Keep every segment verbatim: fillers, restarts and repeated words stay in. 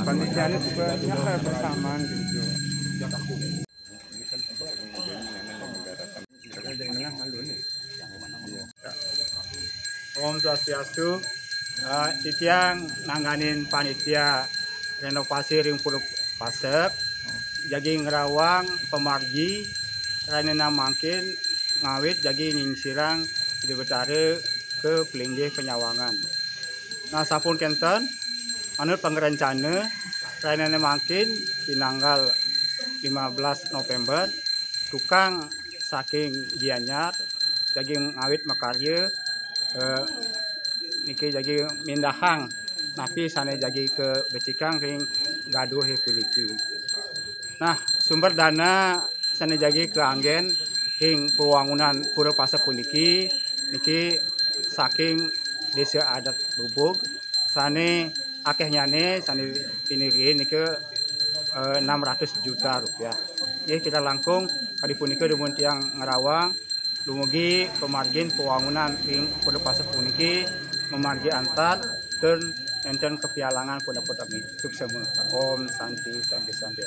Panitianya juga nyata bersamaan gitu. Om Swastiastu. Eh, titiang nangganin panitia renovasi ring Pura Pasek, jagi ngrawang pamargi, rahinane mangkin ngawit jagi nyingsirang Ida Betara ka palinggih panyawangan. Nah, sampun kenten, manut pangrencana, rahinane mangkin pinanggal lima belas November, tukang saking Gianyar jagi ngawit makarya, eh, niki jagi mindahang napi sane jagi kabecikang ring gaduhe puniki. Nah, sumber dana sane jagi kaanggen ring pawangunan Pura Pasek puniki, niki saking Desa Adat Bubug, sane akehnyane sane pinirgi nika, eh, enam ratus juta rupiah. Nggih, kirang langkung kadi punika dumun tiang ngrawang dumugi pamargin pawangunan ring Pura Pasek puniki mamargi antar tur nenten kapialangan punapa sami. Suksema. Om Santi, Santi, Santi.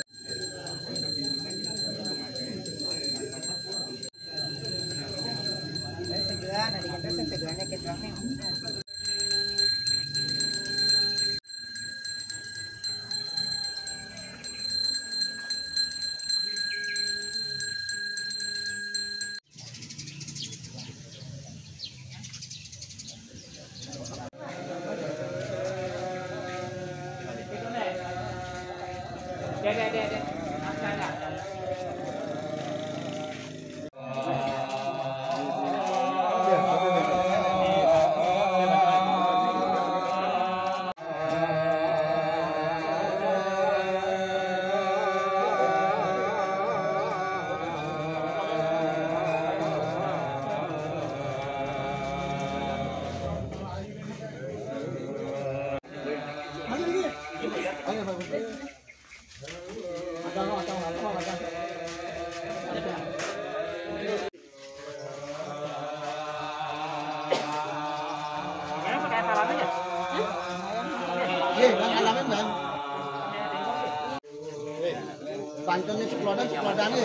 Pantun ni sepuluh dan sepuluh dan ni.